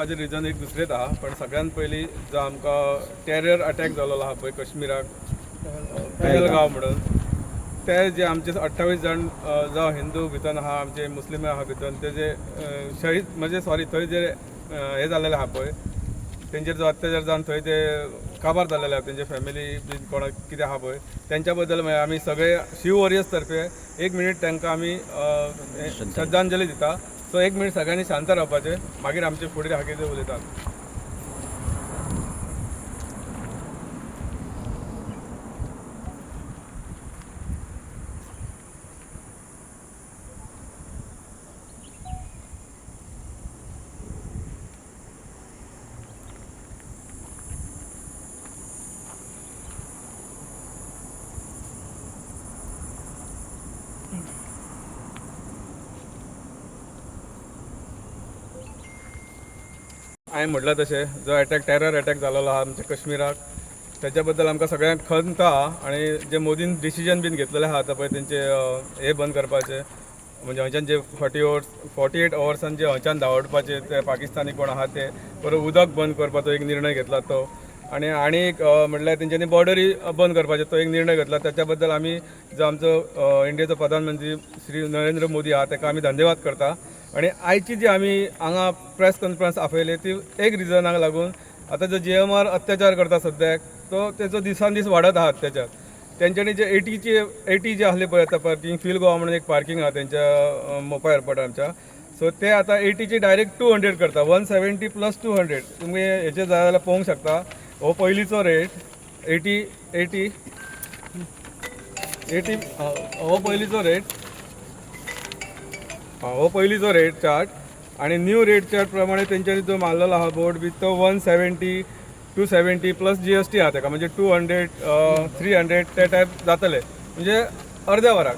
वचपाचें रिजन एक दुसरेंच आहा, पण सगळ्यात पयलीं जो आमकां टेरर अटॅक जाल्लो आहा पळय कश्मीराक, पहलगांव म्हणून, ते जे आमचे 28 जाण जावं हिंदू भितर आहा, आमचे मुस्लिम आहा भितर, ते जे शहीद म्हणजे सॉरी थंय जे हे जाल्लेले आहा पळय, तेंचेर जो अत्याचार जावन थंय ते काबार जाल्लेले आहा, तेंचे फॅमिली बीन कोणाक कितें आहा पळय, तेंच्या बद्दल मागीर आमी सगळे शिव वॉरियर्स तर्फे एक मिनीट तांकां आमी श्रद्धांजली दिता. सो एक मिनीट सगळ्यांनी शांत रावपाचें, मागीर आमचे फुडें आहा कितें उलयतात. हांवें म्हटलां तशें जो अटॅक टेरर अटॅक जाल्लो आहा आमच्या कश्मीराक, तेच्या बद्दल आमकां सगळ्यांक खंत आहा. आनी जे मोदीन डिसिजन बीन घेतलेलें आहा आतां पळय तेंचे हे बंद करपाचें, म्हणजे हंयच्यान जे 48 अवर्सान जे हंयच्यान धांवडपाचे ते पाकिस्तानी कोण आहा ते, परत उदक बंद करपाचो एक निर्णय घेतला तो, आनी आनी एक म्हटल्यार तेंच्यांनी बॉर्डरी बंद करपाचो तो एक निर्णय घेतला. त्याच्या बद्दल आमी जो आमचो इंडियेचो प्रधानमंत्री श्री नरेंद्र मोदी आहा ताका आमी धन्यवाद करता. आनी आयची जी आमी हांगा प्रेस कॉन्फरन्स आपयली ती एक रिजनाक लागून, आतां जो जीएमआर अत्याचार करता सद्याक तो तेचो दिसान दीस वाडत आहा अत्याचार. तेंच्यांनी जे 80 जे आसले पळय आतां पार्कींग फील गोवा म्हणून एक पार्कींग आहा तेंच्या मोपा एअरपोर्टार आमच्या, सो ते आतां 80ची डायरेक्ट 200 करता, 170 प्लस 200. तुमी हेचेर जाय जाल्यार पळोवंक शकता. हो पयलींचो रेट 80 80 80, हो पयलींचो रेट, हो पयलींचो रेट चार्ट. आनी न्यू रेट चार्ट प्रमाणे तेंच्यांनी जो मारलेलो आहा बोर्ड बी तो 170 270 प्लस जीएसटी आहा तेका, म्हणजे 200 300 ते टायप जातले, म्हणजे अर्द्या वराक,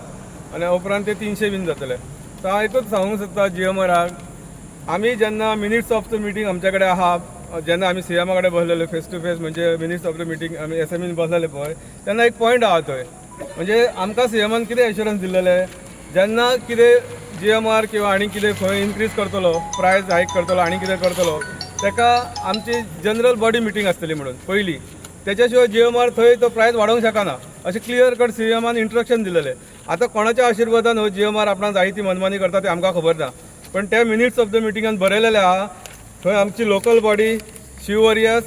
आनी उपरांत ते 300 बीन जातले. सो हांव एकूच सांगूंक सोदता जीएमआराक, आमी जेन्ना मिनिट्स ऑफ the meeting आमच्या कडेन आहा, जेन्ना आमी सीएमा कडेन बसलेले फेस टू फेस, म्हणजे मिनिट्स ऑफ the meeting आमी एसएमईन बसलेले पळय, तेन्ना एक पॉयंट आहा थंय, म्हणजे आमकां सीएमान कितें एश्योरन्स दिल्लेलें, जेन्ना कितें जीएमआर किंवा आनी कितें खंय इनक्रीज करतलो, प्रायस हायक करतलो आनी कितें करतलो, ताका आमची जनरल बॉडी मिटींग आसतली म्हणून पयली, तेच्या शिवाय जीएमआर थंय तो प्रायस वाडोवंक शकना अशें क्लियर कट सीएमान इंट्रक्शन दिलेलें. आतां कोणाच्या आशिर्वादान हो जीएमआर आपणाक जाय ती मनमानी करता तें आमकां खबर ना, पण त्या मिनिट्स ऑफ the मिटिंगान बरयलेलें आहा थंय आमची local body, Shiv warriors,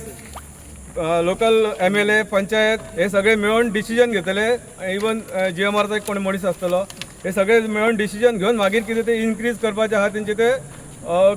local MLA, panchayat हे सगळे मेळून डिसिजन घेतले, इवन जीएमआरचो एक कोण मनीस आसतलो, हे सगळे मेळून डिसिजन घेवन मागीर कितें ते इनक्रीज करपाचें आहा तेंचे ते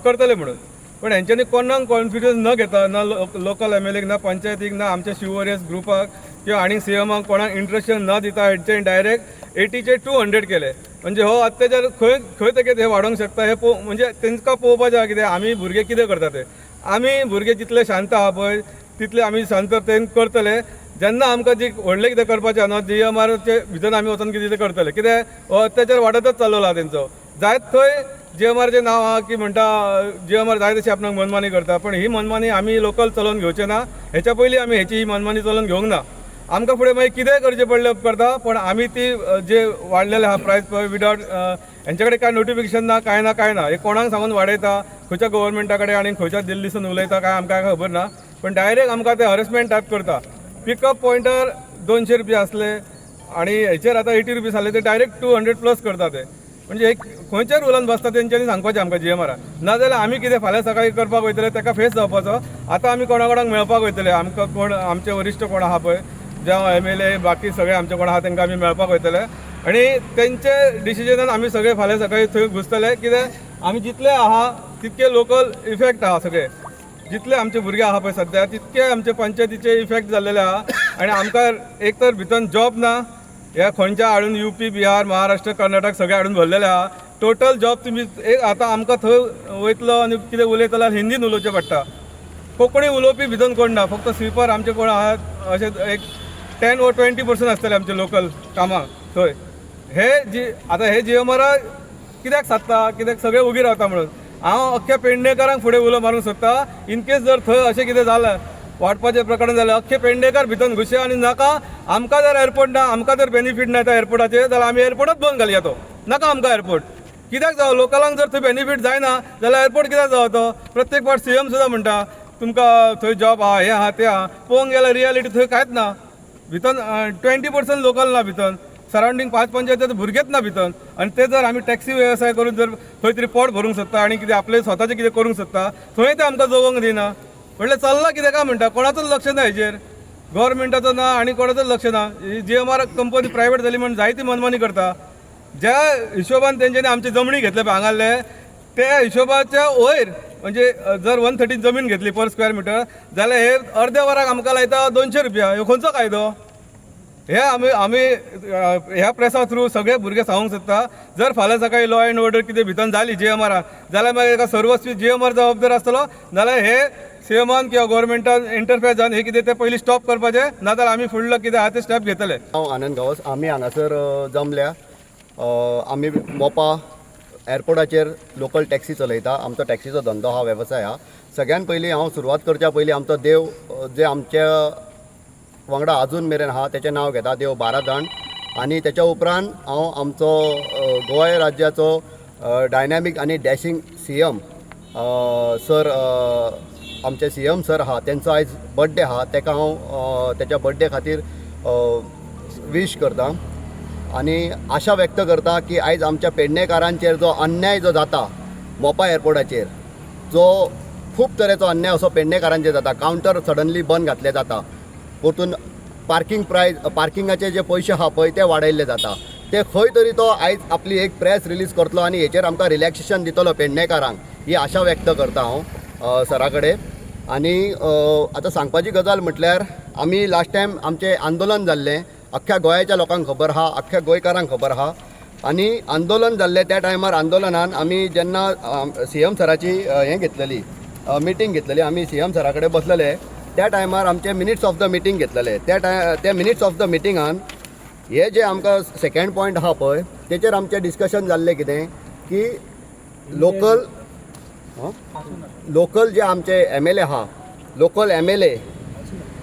करतले म्हणून. पण हेंच्यांनी कोणाक कॉन्फिडन्स न घेता, ना लोकल एमएलएक, ना पंचायतीक, ना आमच्या शिव वॉरियर्स ग्रुपाक किंवा आनी सीएमाक कोणाक इंट्रक्शन न दिता हेंच्यांनी डायरेक्ट 80चे 200 केले. म्हणजे हो अत्याचार खंय खंय तेके हे वाडोवंक शकता हे म्हणजे तेंकां पळोवपाचें आहा कितें आमी भुरगे कितें करता ते. आमी भुरगे जितले शांत आहा पळय तितले आमी शांत ते करतले. जेन्ना आमकां जी व्हडलें कितें करपाचें आहा न्हू जीएमआरचे भितर आमी वचोन कितें करतले, कितें हो अत्याचार वाडतच चल्लेलो आहा तेंचो. जायत थंय जीएमआरचें नांव आहा की म्हणटा जीएमआर जाय तशी आपणाक मनमानी करता, पण ही मनमानी आमी लोकल चलोवन घेवचे ना. हेच्या पयलीं आमी हेची ही मनमानी चलोवन घेवंक ना. आमकां फुडें मागीर कितेंय करचें पडलें करता, पण आमी ती जे वाडलेले आहा प्रायस पळय विदावट हेंचे कडेन कांय नोटिफिकेशन ना, कांय ना, कांय ना. हे कोणाक सांगून वाडयता, खंयच्या गव्हर्मेंटा कडेन आनी खंयच्या दिल्लीसून उलयता काय आमकां खबर ना, पण डायरेक्ट आमकां ते हरेसमेंट टायप करता. पिकअप पॉयंटर 200 रुपया आसले आनी हेचेर आतां 80 रुपीज आसले, ते डायरेक्ट 200 प्लस करता ते. म्हणजे एक खंयच्या रुलान बसता तेंच्यांनी सांगपाचें आमकां जीएमआराक, नाजाल्यार आमी कितें फाल्यां सकाळीं करपाक वयतले ताका फेस जावपाचो. आतां आमी कोणा कोणाक मेळपाक वयतले, आमकां कोण आमचे वरिश्ठ कोण आहा पळय, जावं एमएलए बाकी सगळे आमचे कोण आहा तांकां आमी मेळपाक वयतले आनी तेंचे डिसिजनान आमी सगळे फाल्यां सकाळीं थंय घुसतले. कित्याक आमी जितले आहा तितके लोकल इफेक्ट आहा, सगळे जितले आमचे भुरगे आहा पळय सद्या तितके आमचे पंचायतीचे इफेक्ट जाल्लेले आहा. आनी आमकां एक तर भितर जॉब ना, ह्या खंयच्या हाडून यूपी, बिहार, महाराष्ट्र, कर्नाटक सगळे हाडून भरलेले आहा. टोटल जॉब तुमी एक आतां आमकां थंय वयतलो आनी कितें उलयतलो जाल्यार हिंदीन उलोवचें पडटा, कोंकणी उलोवपी भितर कोण ना, फक्त स्वीपर आमचे कोण आहात अशें एक 10 वा 20% आसतले आमचे लोकल कामाक थंय. हे जी आतां हे जीएमआर कित्याक सादता, कित्याक सगळे उगी रावता म्हणून हांव अख्ख्या पेडणेकारांक फुडें उलो मारूंक सोदता. इनकेस जर थंय अशें कितें जालें, वाडपाचें प्रकरण जालें, अख्खे पेडणेकार भितर घुसया आनी नाका आमकां जर एअरपोर्ट ना, आमकां जर बेनिफीट ना त्या एअरपोर्टाचेर, जाल्यार आमी एअरपोर्टच बंद घालया तो, नाका आमकां एअरपोर्ट. कित्याक जावो? लोकलांक जर थंय बेनिफीट जायना जाल्यार एअरपोर्ट कित्याक जावो तो? प्रत्येक फावट सीएम सुद्दां म्हणटा तुमकां थंय जॉब आहा, हें आहा, तें आहा. पळोवंक गेल्यार रियालिटी थंय कांयच ना भितर. 20% लोकल ना भितर. सरावंडींग पांच पंचायती भुरगेच ना भितर. आनी ते जर आमी टॅक्सी वेवसाय करून जर खंय तरी पोट भरूंक सोदता आनी कितें आपलें स्वताचें कितें करूंक सोदता, थंय ते आमकां जगोवंक दिना. म्हणल्यार चल्लां कितें काय म्हणटा? कोणाचोच लक्ष ना हेजेर, गव्हर्मेंटाचो ना आनी कोणाचोच लक्ष ना. जीएमआर कंपनी प्रायवेट जाली म्हण जायती मनमानी करता. ज्या हिशोबान तेंच्यांनी आमची जमणी घेतले पळय हांगासरले, त्या हिशोबाच्या वयर, म्हणजे जर 130 जमीन घेतली पर स्क्वेअर मिटर जाल्यार हे अर्द्या वराक आमकां लायता 200 रुपया. ह्यो खंयचो कायदो? हे आमी आमी ह्या प्रेसा थ्रू सगळे भुरगे सांगूंक सोदता, जर फाल्यां सकाळी लॉ एंड ऑर्डर कितें भितर जाली जीएमआरान जाल्यार मागीर एका सर्वस्वी जीएमआर जबाबदार आसतलो. नाल्यार हे सीएमान किंवा गव्हर्मेंटान इंटरफेअर जावन हे कितें तें पयलीं स्टॉप करपाचें, नाजाल्यार आमी फुडलो कितें आहा ते स्टेप घेतले. हांव आनंद गांवस. आमी हांगासर जमल्या. आमी मोपा एअरपोर्टाचेर लोकल टॅक्सी चलयता. आमचो टॅक्सीचो धंदो आहा, वेवसाय आहा. सगळ्यान पयलीं हांव सुरवात करच्या पयलीं आमचो देव जे आमच्या वांगडा अजून मेरेन आहा तेचें नांव घेता, देव बारादान. आनी तेच्या उपरांत हांव आमचो गोंय राज्याचो डायनॅमीक आनी डॅशींग सीएम सर, आमचे सीएम सर आहा, तेंचो आयज बड्डे आहा. तेका हांव तेच्या बड्डे खातीर वीश करता आनी आशा व्यक्त करता की आयज आमच्या पेडणेकारांचेर जो अन्याय जो जाता मोपा एअरपोर्टाचेर, जो खूब तरेचो अन्याय असो पेडणेकारांचेर जाता, कावंटर सडनली बंद घातले जाता, परतून पार्कींग प्रायज, पार्किंगाचे जे पयशे आहा पळय ते वाडयल्ले जाता, ते खंय तरी तो आयज आपली एक प्रेस रिलीज करतलो आनी हेचेर आमकां रिलॅक्सेशन दितलो पेडणेकारांक, ही आशा व्यक्त करता हांव सरा कडेन. आनी आतां सांगपाची गजाल म्हटल्यार आमी लास्ट टायम आमचें आंदोलन जाल्लें, अख्ख्या गोंयाच्या लोकांक खबर आहा, अख्ख्या गोंयकारांक खबर आहा. आनी आंदोलन जाल्लें त्या टायमार आंदोलनान आमी जेन्ना सीएम सराची हें घेतलेली, मिटींग घेतलेली, आमी सीएम सरा कडेन बसलेले त्या टायमार आमचे मिनिट्स ऑफ the meeting घेतलेले. त्या मिनिट्स ऑफ the मिटिंगान हे जे आमकां सेकंड पॉयंट आहा पळय तेचेर आमचें डिस्कशन जाल्लें कितें की लोकल लोकल जे आमचे एमएलए आहा, लोकल एमएलए,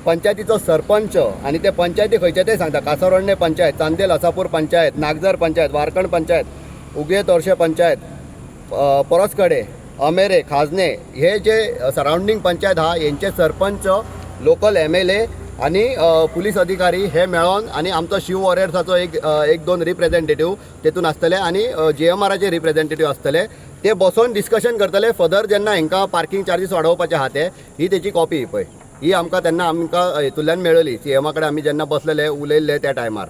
पंचायतीचो सरपंच आनी ते पंचायती खंयचे ते सांगता: कासारोडणे पंचायत, चांदेल हसापूर पंचायत, नागझर पंचायत, वारकण पंचायत, उगे तोरशे पंचायत, परसकडे, अमेरे, खाजने, हे जे सरावंडींग पंचायत आहा हेंचे सरपंच, लोकल एमएलए आनी पुलीस अधिकारी हे मेळोन आनी आमचो शिव वॉरियर्साचो एक दोन रिप्रेझेंटेटीव तेतून आसतले आनी जीएमआराचे रिप्रेझेंटेटीव आसतले, ते बसोन डिस्कशन करतले फर्दर जेन्ना हांकां पार्कींग चार्जीस वाडोवपाचे आहा ते. ही तेची कॉपी पळय, ही आमकां तेन्ना आमकां हेतूंतल्यान मेळ्ळी, सीएमा कडेन आमी जेन्ना बसलेले उलयल्ले त्या टायमार.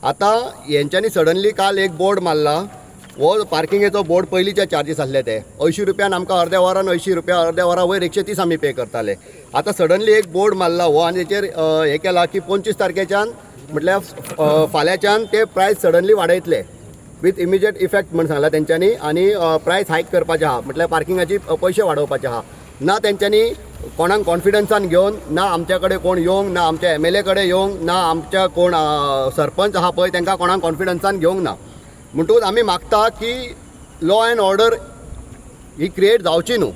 आतां हेंच्यांनी सडनली काल एक बोर्ड मारला. हो पार्किंगेचो बोर्ड, पयलींचे चार्जीस आसले ते 80 रुपयान आमकां अर्द्या वरान 80 रुपया, अर्द्या वरा वयर 130 आमी पे करताले. आतां सडनली एक बोर्ड मारला हो आनी तेचेर हें केलां की 25 तारखेच्यान, म्हटल्यार फाल्यांच्यान ते प्रायस सडनली वाडयतले विथ इमिजिएट इफेक्ट म्हण सांगला तेंच्यांनी. आनी प्रायस हायक करपाचें आहा, म्हटल्यार पार्किंगाची पयशे वाडोवपाचे आहा. ना तेंच्यांनी कोणाक कॉन्फिडन्सान घेवन, ना आमच्या कडेन कोण येवंक ना, आमच्या एमएलए कडेन येवंक ना, आमच्या कोण सरपंच आहा पळय तांकां कोणाक कॉन्फिडन्सान घेवंक ना. म्हणटकूच आमी मागता की law and order he create जावची न्हू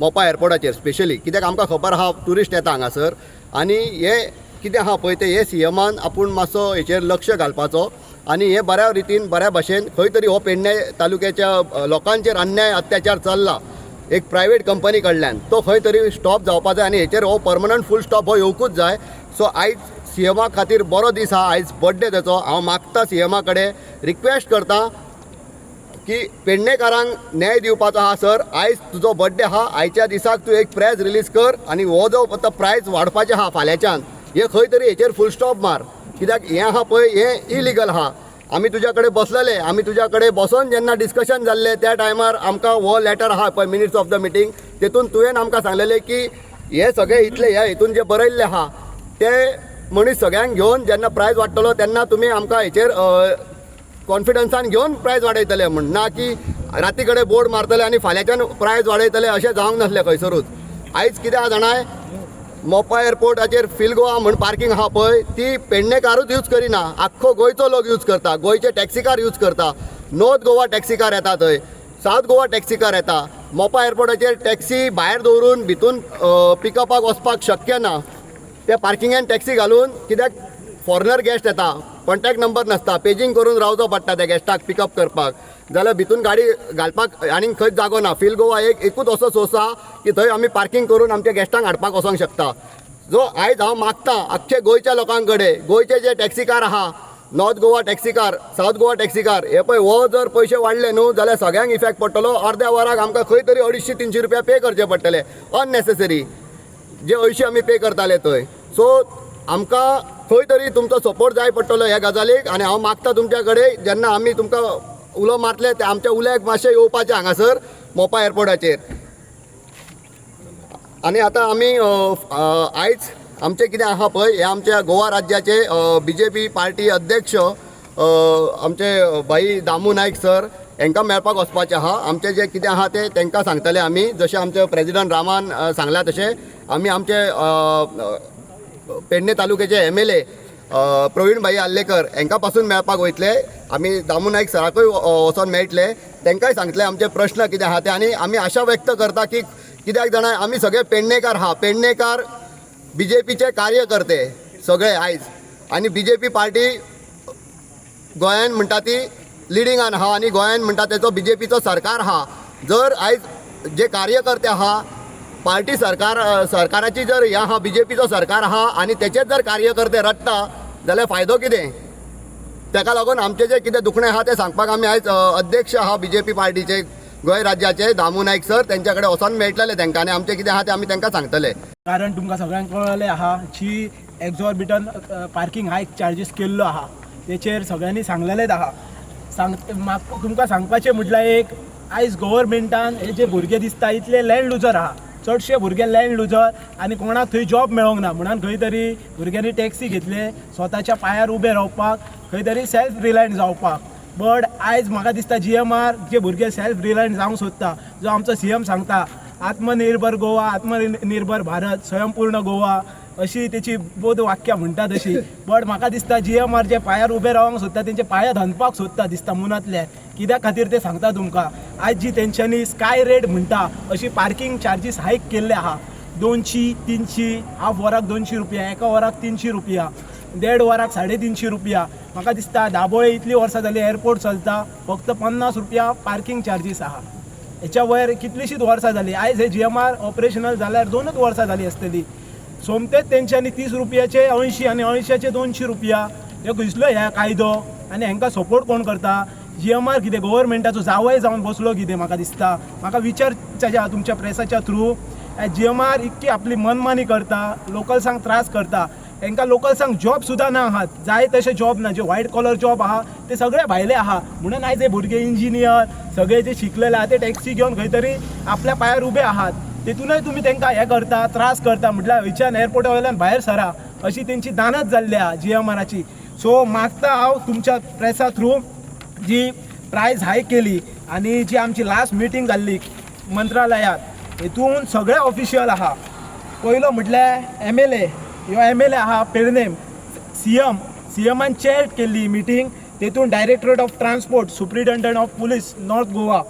मोपा एअरपोर्टाचेर स्पेशली, कित्याक आमकां खबर आहा ट्युरिस्ट येता हांगासर. आनी हे कितें आहा पळय तें हे सीएमान आपूण मातसो हेचेर लक्ष घालपाचो आनी हे बऱ्या रितीन बऱ्या भाशेन खंय तरी हो पेडणे तालुक्याच्या लोकांचेर अन्याय अत्याचार चल्ला एक प्रायवेट कंपनी कडल्यान, तो खंय तरी स्टॉप जावपा जाय आनी हेचेर हो परमनंट फूल स्टॉप हो येवकूच जाय. सो आयज सीएमा खातीर बरो दीस आहा, आयज बड्डे तेचो. हांव मागता, सीएमा कडेन रिक्वेस्ट करता की पेडणेकारांक न्याय दिवपाचो आहा सर, आयज तुजो बड्डे आहा, आयच्या दिसाक तूं एक प्रेस रिलीज कर आनी हो जो आतां प्रायस वाडपाचें आहा फाल्यांच्यान, हे खंय तरी हेचेर फूल स्टॉप मार, कित्याक हें आहा पळय हें इलिगल आहा. आमी तुज्या कडेन बसलेले, आमी तुज्या कडेन बसोन जेन्ना डिस्कशन जाल्लें त्या टायमार आमकां हो लेटर आहा पळय, मिनिट्स ऑफ the meeting, तेतून तुवें आमकां सांगलेलें की हे सगळे इतले ह्या हितून जे बरयल्लें आहा ते मनीस सगळ्यांक घेवन जेन्ना प्रायस वाडटलो तेन्ना तुमी आमकां हेचेर कॉन्फिडन्सान घेवन प्रायस वाडयतले म्हण, ना की राती कडेन बोर्ड मारतले आनी फाल्यांच्यान प्रायस वाडयतले, अशें जावंक नासलें खंयसरूच. आयज कितें आहा जाणाय, मोपा एअरपोर्टाचेर फील गोवा म्हण पार्किंग आहा पळय ती पेडणेकारूच यूज करिना, आख्खो गोंयचो लोक यूज करता. गोंयचे टॅक्सीकार यूज करता, नॉर्थ गोवा टॅक्सीकार येता थंय, सावथ गोवा टॅक्सीकार येता. मोपा एअरपोर्टाचेर टॅक्सी भायर दवरून भितून पिकअपाक वचपाक शक्य ना, त्या पार्किंगान टॅक्सी घालून, कित्याक फॉरेनर गेस्ट येता, कॉन्टॅक्ट नंबर नासता, पेजींग करून रावचो पडटा त्या गेस्टाक पिकअप करपाक. जाल्यार भितून गाडी घालपाक आनीक खंयच जागो ना. फील गोवा एक एकूच असो सोर्स आहा की थंय आमी पार्कींग करून आमच्या गेस्टांक हाडपाक वचोंक शकता. जो आयज हांव मागता आख्खे गोंयच्या लोकां कडेन, गोंयचे जे टॅक्सीकार आहा, north Goa taxi car, south Goa taxi car, हे पळय हो जर पयशे वाडले न्हू जाल्यार सगळ्यांक इफेक्ट पडटलो. अर्द्या वराक आमकां खंय तरी 250-300 रुपया पे करचे पडटले अननेसेसरी, जे 80 आमी पे करताले थंय. सो आमकां खंय तरी तुमचो सपोर्ट जाय पडटलो ह्या गजालीक. आनी हांव मागता तुमच्या कडेन, जेन्ना आमी तुमकां उलो मारतले ते आमच्या उल्याक मातशें येवपाचें हांगासर मोपा एअरपोर्टाचेर. आनी आतां आमी आयज आमचें कितें आहा पळय, हे आमच्या गोवा राज्याचे बीजेपी पार्टी अध्यक्ष आमचे भाई दामू नायक सर हांकां मेळपाक वचपाचें आहा. आमचें जें कितें आहा तें तांकां सांगतले आमी. जशें आमचे प्रेजिडंट रामान सांगलां तशें आमी आमचे पेडणे तालुक्याचे MLA Praveen भाई आर्लेकर हांकां पासून मेळपाक वयतले. आमी दामू नायक सराकूय वचोन मेळटले, तांकांय सांगतले आमचे प्रश्न कितें आहा ते. आनी आमी आशा व्यक्त करता की कित्याक जाणा आमी सगळे पेडणेकार आहा, पेडणेकार बीजेपीचे कार्यकर्ते सगळे आयज. आनी बीजेपी पार्टी गोंयान म्हणटा ती लिडिंगान आहा आनी गोंयान म्हणटा तेचो बीजेपीचो सरकार आहा. जर आयज जे कार्यकर्ते आहा पार्टी सरकार सरकाराची जर हें आहा, बीजेपीचो सरकार आहा आनी तेचेच जर कार्यकर्ते रडटा जाल्यार फायदो कितें? तेका लागून आमचें जें कितें दुखणें आहा तें सांगपाक आमी आयज अध्यक्ष आहा बीजेपी पार्टीचे गोंय राज्याचे दामू नायक सर तेंच्या कडेन वचोन मेळटले तेंकां आनी आमचें कितें आहा तें आमी तेंकां सांगतले. कारण तुमकां सगळ्यांक कळ्ळें आहा जी एक्झॉर्बिटन पार्किंग हायक चार्जीस केल्लो आहा तेचेर सगळ्यांनी सांगलेलेच आहा. म्हाका तुमकां सांगपाचें म्हटल्यार एक आयज गव्हर्मेंटान हे जे भुरगे दिसता इतले लँड लुजर आहा, चडशे भुरगे लँड लुजर आनी कोणाक थंय जॉब मेळोंक ना म्हणून खंय तरी भुरग्यांनी टॅक्सी घेतले स्वताच्या पांयार उबे रावपाक, खंय तरी सेल्फ रिलायंट जावपाक. बट आयज म्हाका दिसता GMR जे भुरगे सेल्फ रिलायंट जावंक सोदता, जो आमचो CM सांगता आत्मनिर्भर गोवा, आत्मनिर्भर भारत, स्वयंपूर्ण गोवा अशी तेची बोध वाक्यां म्हणटा तशी. बट म्हाका दिसता GMR जे पांयार उबे रावंक सोदता तेंचे पांय धनपाक सोदता दिसता मुनांतल्यान. कित्या खातीर तें सांगता तुमकां. आयज जी तेंच्यांनी स्काय रेट म्हणटा अशी पार्किंग चार्जीस हायक केल्ले आहा, 200 300, हाफ वराक 200 रुपया, एका वराक 300 रुपया, देड वराक 350 रुपया. म्हाका दिसता दाबोळे इतली वर्सां जाली एअरपोर्ट चलता, फक्त 50 रुपया पार्किंग चार्जीस आहा. हेच्या वयर कितलीशींच वर्सां जाली. आयज हे GMR operational जाल्यार 2 वर्सां जाली आसतली. सोमतेच तेंच्यांनी 30 रुपयाचे 80 आनी 80चे 200 रुपया, हे खंयसलो ह्या कायदो आनी हांकां सपोर्ट कोण करता? GMR कितें गव्हर्मेंटाचो जावय जावन बसलो कितें? म्हाका दिसता, म्हाका विचार तुमच्या प्रेसाच्या थ्रू, GMR इतकी आपली मनमानी करता, लोकल्सांक त्रास करता. तांकां लोकल्सांक जॉब सुद्दां ना आहात, जाय तशे जॉब ना, जे व्हायट कॉलर जॉब आहा ते सगळे भायले आहा. म्हणून आयज हे भुरगे इंजिनियर सगळे जे शिकलेले आहा ते टॅक्सी घेवन खंय तरी आपल्या पांयार उबे आहात. तेतूनय तुमी तांकां हें करता, त्रास करता. म्हटल्यार हयच्यान एअरपोर्टा वयल्यान भायर सरा अशी तेंची दानत जाल्ली आहा GMRाची. सो मागता हांव तुमच्या प्रेसा थ्रू जी प्रायस हायक केली आनी जी आमची लास्ट मिटींग जाल्ली मंत्रालयात, हेतून सगळे ऑफिशियल आहा. पयलो म्हटल्यार MLA, ह्यो MLA आहा पेडणेम, CMान चेअर केल्ली मिटींग. तेतून directorate of transport, superintendent of police north Goa,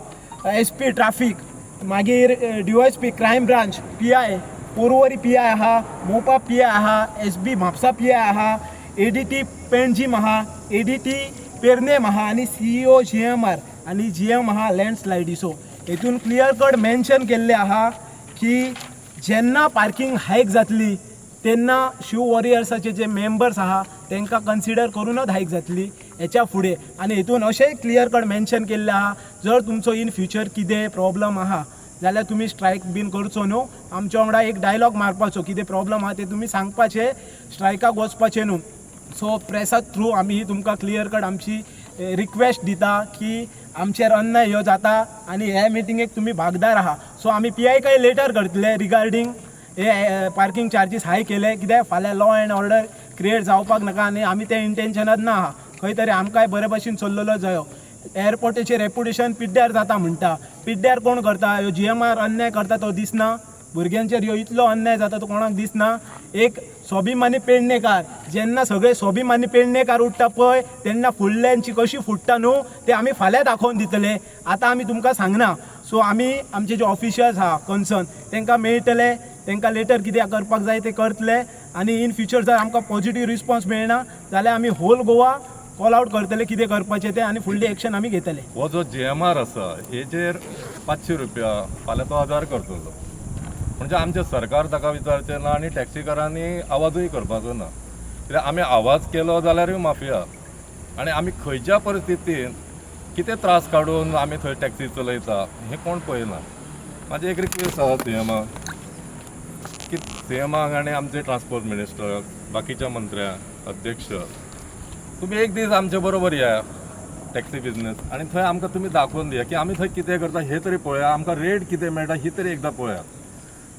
SP traffic, मागीर DYSP crime branch, PI Porvorim PI आहा, मोपा PI आहा, SB Mapusa PI आहा, ADT Panjim आहा, ADT Pernem आहा आनी CEO GMR आनी GM आहा लँडस्लायडीसो. हेतून क्लियर कट मेन्शन केल्लें आहा की जेन्ना पार्किंग हायक जातली तेन्ना शिव वॉरियर्साचे जे मेंबर्स आहा तांकां कन्सिडर करूनच हायक जातली हेच्या फुडें. आनी हेतून अशेंय क्लियर कट मेन्शन केल्लें आहा, जर तुमचो इन फ्युचर कितें प्रॉब्लम आहा जाल्यार तुमी स्ट्रायक बीन करचो न्हू, आमच्या वांगडा एक डायलॉग मारपाचो, कितें प्रॉब्लम आहा ते तुमी सांगपाचें, स्ट्रायकाक वचपाचें न्हू. सो प्रेसा थ्रू आमी ही तुमकां क्लियर कट आमची रिक्वेस्ट दिता की आमचेर अन्याय ह्यो जाता आनी हे मिटिंगेक तुमी भागदार आहा. सो आमी PI काय लेटर करतले रिगार्डींग हे पार्किंग चार्जीस हाय केले, कित्याक फाल्यां लॉ एंड ऑर्डर क्रिएट जावपाक नाका आनी आमी ते इंटेन्शनात ना आहा. खंय तरी आमकांय बरे भशेन चल्लेलो जायो. एअरपोर्टाचें रेपुटेशन पिड्ड्यार जाता म्हणटा, पिड्ड्यार कोण करता? ह्यो GMR अन्याय करता तो दिसना, भुरग्यांचेर ह्यो इतलो अन्याय जाता तो कोणाक दिसना. एक स्वाभिमानी पेडणेकार, जेन्ना सगळे स्वाभिमानी पेडणेकार उठ्ठा पळय तेन्ना फुडल्यांची कशी फुट्टा न्हू ते आमी फाल्यां दाखोवन दितले, आतां आमी तुमकां सांगना. सो आमी आमचे जे ऑफिशियल्स आहा कन्सर्न तांकां मेळटले, तांकां लेटर कितें करपाक जाय ते करतले आनी इन फ्युचर जर आमकां पॉझिटीव रिस्पॉन्स मेळना जाल्यार आमी होल गोवा कॉल आवट करतले कितें करपाचें तें आनी फुडली एक्शन आमी घेतले. हो जो जीएमआर आसा हेजेर 500 रुपया, फाल्यां तो 1000 करतलो. म्हणजे आमचें सरकार ताका विचारचें ना आनी टॅक्सीकारांनी आवाजूय करपाचो ना, कित्याक आमी आवाज केलो जाल्यारूय माफिया. आनी आमी खंयच्या परिस्थितीन कितें त्रास काडून आमी थंय टॅक्सी चलयता हें कोण पळयना. म्हाजी एक रिक्वेस्ट आसा सीएमाक की सीएमाक आनी आमचे ट्रान्सपोर्ट मिनिस्टराक, बाकीच्या मंत्र्यांक, अध्यक्ष, तुमी एक दीस आमचे बरोबर या टॅक्सी बिजनेस आनी थंय आमकां तुमी दाखोवन दिया की आमी थंय कितें करता हें तरी पळया, आमकां रेट कितें मेळटा ही तरी एकदां पळया.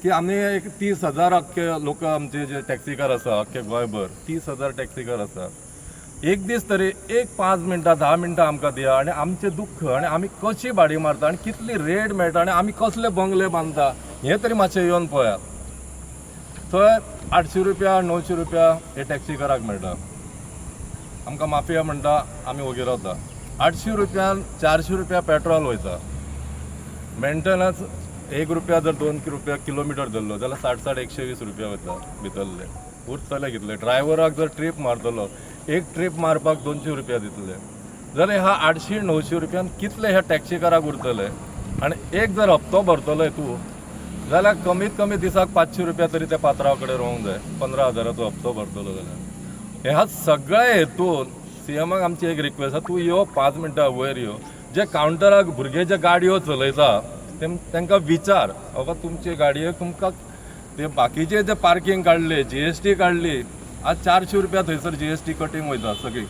की आमी एक 30,000 अख्खे लोक आमचे जे टॅक्सीकार आसा अख्खे गोंयभर 30,000 टॅक्सीकार आसा. एक दीस तरी एक 5 मिनटां 10 मिनटां आमकां दिया आनी आमचें दुख्ख आनी आमी कशी भाडी मारता आनी कितली रेट मेळटा आनी आमी कसले बंगले बांदता हें तरी मातशें येवन पळयात. थंय 800 रुपया 900 रुपया हे टॅक्सीकाराक मेळटा. आमकां माफिया म्हणटा, आमी वगीर रावता. 800 रुपयान 400 रुपया पेट्रोल वयता. मेंटेनन्स 1 रुपया जर 2 रुपया किलोमिटर धरलो जाल्यार 60 60 120 रुपया वयता भितरले. उरतले कितले? ड्रायव्हराक जर ट्रीप मारतलो, एक ट्रीप मारपाक 200 रुपया दितले जाल्यार ह्या 800 900 रुपयान कितले ह्या टॅक्सीकाराक उरतले? आनी एक जर हप्तो भरतलोय तूं जाल्यार कमीत कमी दिसाक 500 रुपया तरी त्या पात्रांव कडेन रोवंक जाय, 15,000चो हप्तो भरतलो जाल्यार. ह्या सगळ्या हेतून सीएमाक आमची एक रिक्वेस्ट आसा, तूं यो 5 मिनटां वयर यो, जे कावंटराक भुरगे जे गाडयो चलयता तांकां विचार, बाबा तुमचे गाडयेक तुमकां ते बाकीचे जे पार्कींग काडले, जीएसटी काडली, आज 400 रुपया थंयसर जीएसटी कटींग वयता. सगळी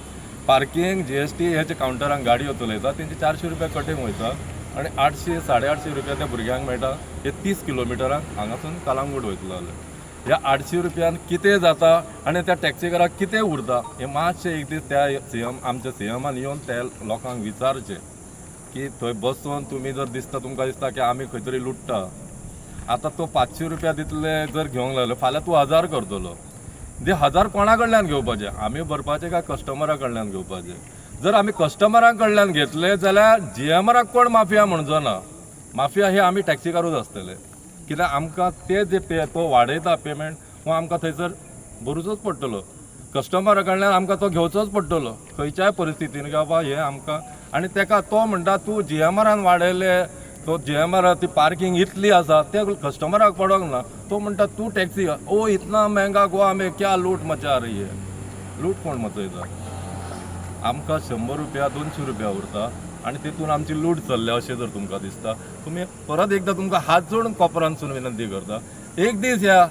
पार्कींग जीएसटी हे जे कावंटरांक गाडयो चलयता तेंचे 400 रुपया कटींग वयता आनी 800 850 रुपया त्या भुरग्यांक मेळटा. हे 30 किलोमिटरांक हांगासून कलांगूट वयतलो जाल्यार ह्या 800 रुपयान कितें जाता आनी त्या टॅक्सीकाराक कितें उरता हें मातशें एक दीस त्या सीएम आमच्या सीएमान येवन त्या लोकांक विचारचें की थंय बसून तुमी जर दिसता तुमकां दिसता की आमी खंय तरी लुट्टा. आतां तो 500 रुपया दितले जर घेवंक लागलो, फाल्यां तूं 1000 करतलो. ते 1000 कोणा कडल्यान घेवपाचे? आमी भरपाचे काय कस्टमरा कडल्यान घेवपाचे? जर आमी कस्टमरां कडल्यान घेतले जाल्यार जीएमआराक कोण माफिया म्हणचो ना. माफिया हे आमी टॅक्सीकारूच आसतले, कित्याक आमकां ते जे पे तो वाडयता पेमेंट हो आमकां थंयसर भरुचोच पडटलो. कस्टमरा कडल्यान आमकां तो घेवचोच पडटलो खंयच्याय परिस्थितीन की बाबा हें आमकां. आनी तेका तो म्हणटा तूं जीएमआरान वाडयले, तो जीएमआर ती पार्कींग इतली आसा ते कस्टमराक पडोंक ना. तो म्हणटा तूं टॅक्सी ओ इतना महंगा गोवा में क्या लूट मचा रही है. लूट कोण मचयता? आमकां 100 रुपया 200 रुपया उरता आनी तितून आमची लूट चल्ल्या अशें जर तुमकां दिसता, तुमी परत एकदां तुमकां हात जोडून कोपरानसून विनंती करता, एक दीस या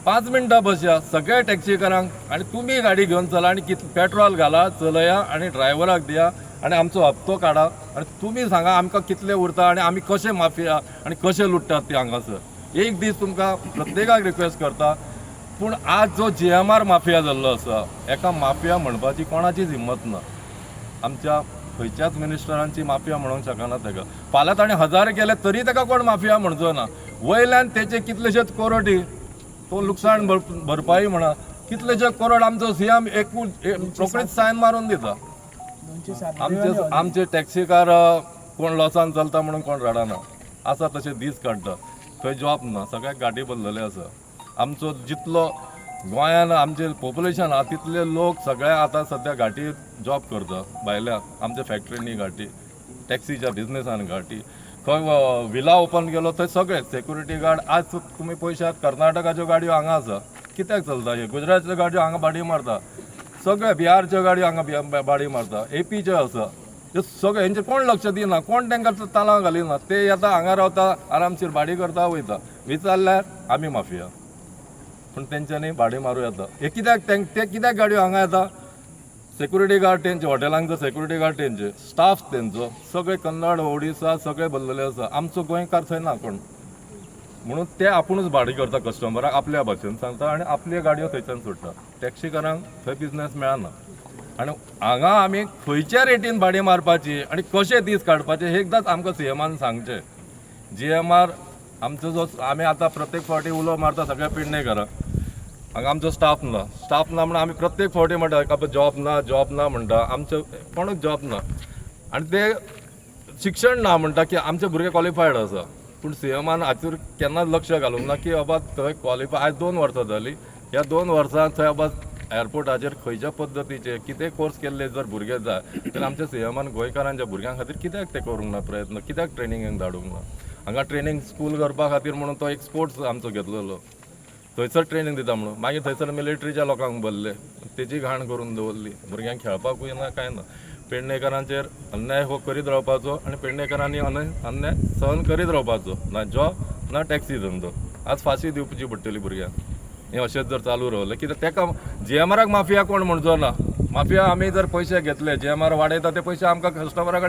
5 मिनटां बसया सगळ्या टॅक्सीकारांक आनी तुमी गाडी घेवन चला आनी कित पेट्रोल घाला चलया आनी ड्रायव्हराक दिया आनी आमचो हप्तो काडा आनी तुमी सांगा आमकां कितले उरता आनी आमी कशे माफिया आनी कशे लुट्टात ते हांगासर. एक दीस तुमकां प्रत्येकाक रिक्वेस्ट करता. पूण आज जो जीएमआर माफिया जाल्लो आसा एका माफिया म्हणपाची कोणाचीच हिम्मत ना. आमच्या खंयच्याच मिनिस्टरांची माफिया म्हणूंक शकना ताका. फाल्यां ताणें 1000 केले तरी ताका कोण माफिया म्हणचो ना. वयल्यान तेचे कितलेशेच करोडी तो लुकसाण भरपाई म्हणा, कितलेशे करोड आमचो सीएम एकूच रोखडीच सायन मारून दिता. आमचे आमचे टॅक्सीकार कोण लॉसान चलता म्हणून कोण रडना, आसा तशे दीस काडटा. खंय जॉब ना, सगळ्याक गाडी बदलले आसा. आमचो जितलो गोंयान आमचे पॉप्युलेशन आहा तितले लोक सगळे आतां सद्या घाटी जॉब करता. भायल्या आमच्या फॅक्टरींनी घाटी, टॅक्सीच्या बिजनेसान घाटी, खंय विला ओपन केलो थंय सगळे सेक्युरिटी गार्ड. आज तुमी पळयशात कर्नाटकाच्यो गाडयो हांगा आसा, कित्याक चलता हे? गुजरातच्यो गाडयो हांगा भाडी मारता, सगळे बिहारच्यो गाडयो हांगा भाडी मारता, एपीच्यो आसा. हे सगळे हेंचे कोण लक्ष दिना, कोण तांकां तालां घालिना. ते येता हांगा रावता, आरामशीर भाडी करता वयता. विचारल्यार आमी माफिया, पूण तेंच्यांनी भाडी मारूं येता. हे कित्याक ते कित्याक गाडयो हांगा येता? सेक्युरिटी गार्ड तेंचे, हॉटेलांक सेक्युरिटी गार्ड तेंचे, स्टाफ तेंचो, सगळे कन्नड ओडिसा सगळे भरलेले आसा. आमचो गोंयकार थंय ना कोण, म्हणून ते आपुणूच भाडी करता कस्टमराक आपल्या भाशेन सांगता आनी आपल्यो गाडयो थंयच्यान सोडटा. टॅक्सीकारांक थंय बिजनेस मेळना. आनी हांगा आमी खंयच्या रेटीन भाडी मारपाची आनी कशे दीस काडपाचे हे एकदांच आमकां सीएमान सांगचें. जीएमआर आमचो जो आमी आतां प्रत्येक फावटी उलो मारता सगळ्या पेडणेकारांक, हांगा आमचो स्टाफ ना, स्टाफ ना म्हणून आमी प्रत्येक फावटी म्हणटा बाबा जॉब ना, जॉब ना म्हणटा. आमचो कोणूच जॉब ना आनी ते शिक्षण ना म्हणटा की आमचे भुरगे क्वॉलिफायड आसा. पूण सीएमान हाचेर केन्नाच लक्ष घालूंक ना की बाबा थंय क्वॉलिफाय. आयज 2 वर्सां जालीं, ह्या 2 वर्सां थंय बाबा एअरपोर्टाचेर खंयच्या पद्दतीचे कितें कोर्स केल्ले जर भुरगे जाय जाल्यार आमच्या सीएमान गोंयकारांच्या भुरग्यां खातीर कित्याक ते करूंक ना प्रयत्न, कित्याक ट्रेनिंगेक धाडूंक ना? हांगा ट्रेनींग स्कूल करपा खातीर म्हणून तो एक स्पोर्ट्स आमचो घेतलेलो, थंयसर ट्रेनींग दिता म्हणून, मागीर थंयसर मिलिटरीच्या लोकांक भरले, तेजी घाण करून दवरली. भुरग्यांक खेळपाकूय ना, कांय ना. पेडणेकरांचेर अन्याय हो करीत रावपाचो आनी पेडणेकरांनी अन्याय सहन करीत रावपाचो ना. जॉब ना, टॅक्सी धंदो. आज फांशी दिवची पडटली भुरग्यांक हें अशेंच जर चालू रावलें. कित्याक तेका जीएमआराक माफिया कोण म्हणचो ना. माफिया आमी जर पयशे घेतले, जीएमआर वाडयता ते पयशे आमकां कस्टमरा कडल्यान.